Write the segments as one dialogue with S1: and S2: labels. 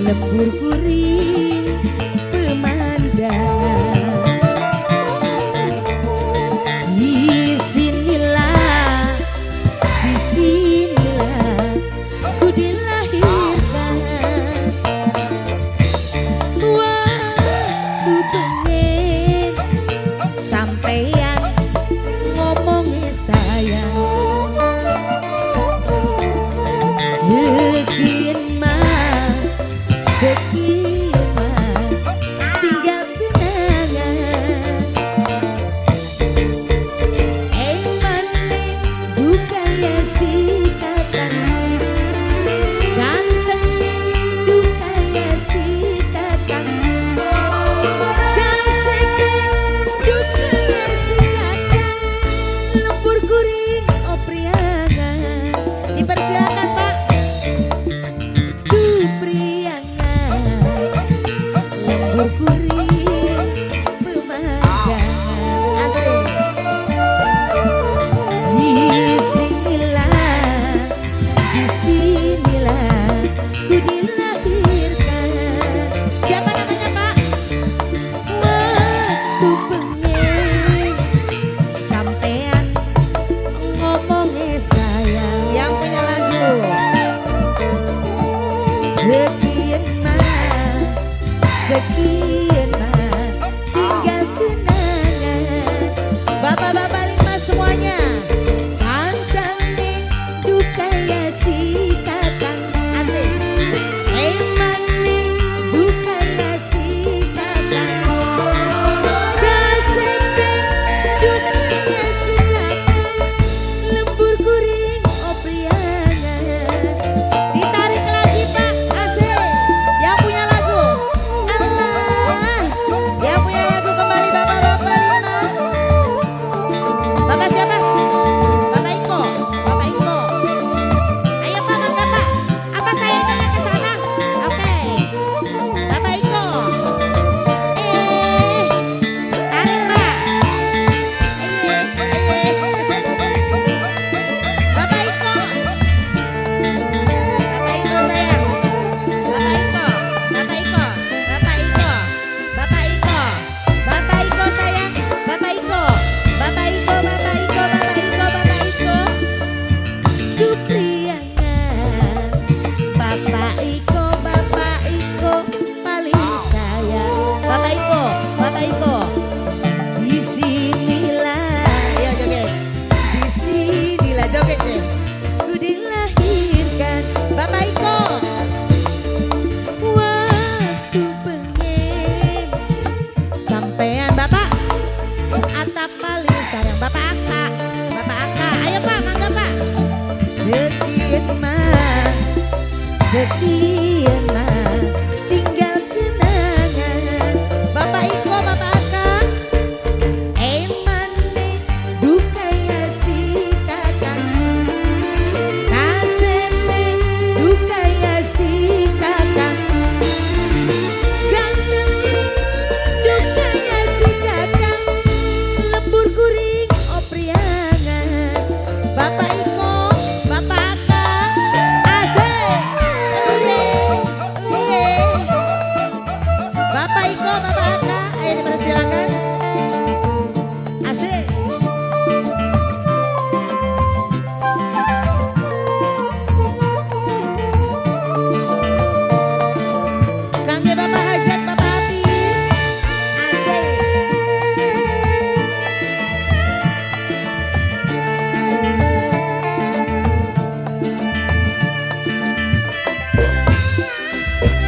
S1: Lembur kuring pemandangan. Disinilah ku dilahirkan. Waktu pengen sampean ngomongnya sayang. Sekian mah, sekian mah tinggal kenangan. Emane duka ya si kakang, gantengnya duka ya si kakang, kasepe duka ya si kakang, lembur kuring opriangan. Dipersilakan Pak. Dupriangan, lembur kuring pemandangan. Asik. Disinilah ku dilahirkan. Siapa namanya Pak? Waktu pengen sampean ngomongnya sayang. Yang punya lagu. Sekian mah, sekian mah tinggal kenangan. Bapak-bapak lima semuanya. Gantengnya duka ya si kakang. Asik. Emane duka ya si kakang, kasepe duka ya si kakang, lembur kuring opriangan. Ditarik lagi Pak. Asik. Yang punya lagu. Allah. Yang punya lagu kembali bapak-bapak limas. Bapak siapa? Bapak Iko. Bapak Iko. Ayo Pak, mangga Pak. Apa saya nanya ke sana? Oke. Bapak Iko. Tarik Pak. Bapak Iko. Bapak Iko sayang. Bapak Iko. Bapak Iko. Bapak Iko. Bapak Iko. Bapak Iko sayang. Bapak Iko. Bapak Iko, Bapak Iko, Bapak Iko, Bapak Iko. Dupriangan. Bapak Iko, Bapak Iko paling sayang. Bapak Iko, Bapak Iko. Disinilah, ayo joget. Disinilah joget cek. Ku dilahirkan. Bapak Iko. Waktu pengen sampean Bapak atap paling sayang. Bapak Aka, Bapak Aka, ayo Pak, mangga Pak. Sekian mah, sekian mah tinggal kenangan. Bapak Iko, Bapak Aka. Emane duka ya si kakang, kasepe duka ya si kakang, gantengnya duka ya si kakang, lembur kuring opriangan. Bapak Iko, Bapak Aka, asik. Oke. Bapak Iko, Bapak Aka, ayo dipersilakan. Asik. Kangge Bapak Hajat, Bapak Hafiz. Asik.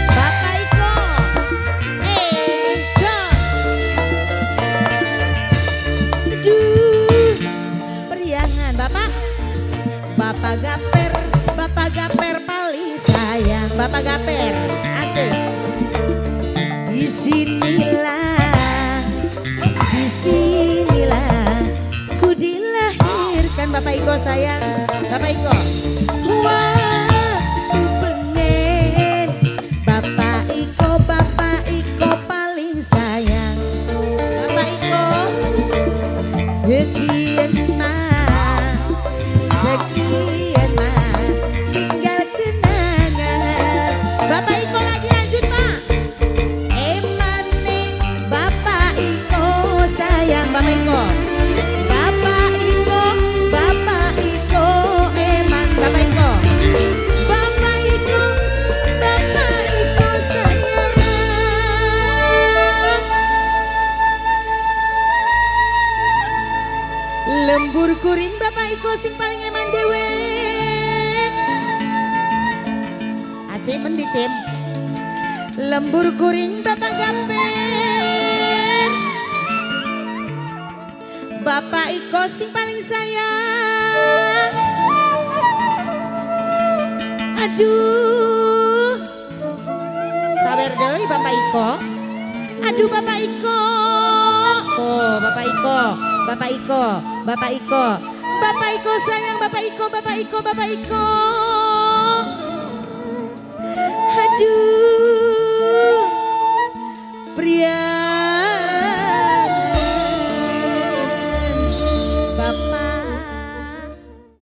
S1: Bapak Iko. Jos. Aduh, periangan Bapak. Bapak Gaper, Bapak Gaper paling sayang. Bapak Gaper, asik. Disinilah, disinilah ku dilahirkan. Bapak Iko sayang, Bapak Iko. Waktu pengen Bapak Iko, Bapak Iko paling sayang. Bapak Iko. Sekian mah, sekian mah tinggal kenangan. Bapak Iko lagi lanjut. Bapak Iko sing paling eman dhewe. Acim endi Cim? Lembur kuring Bapak Gapir. Bapak Iko sing paling sayang. Aduh, sawer deui Bapak Iko. Aduh Bapak Iko. Oh, Bapak Iko, Bapak Iko, Bapak Iko. Bapak Iko sayang, Bapak Iko, Bapak Iko, Bapak Iko.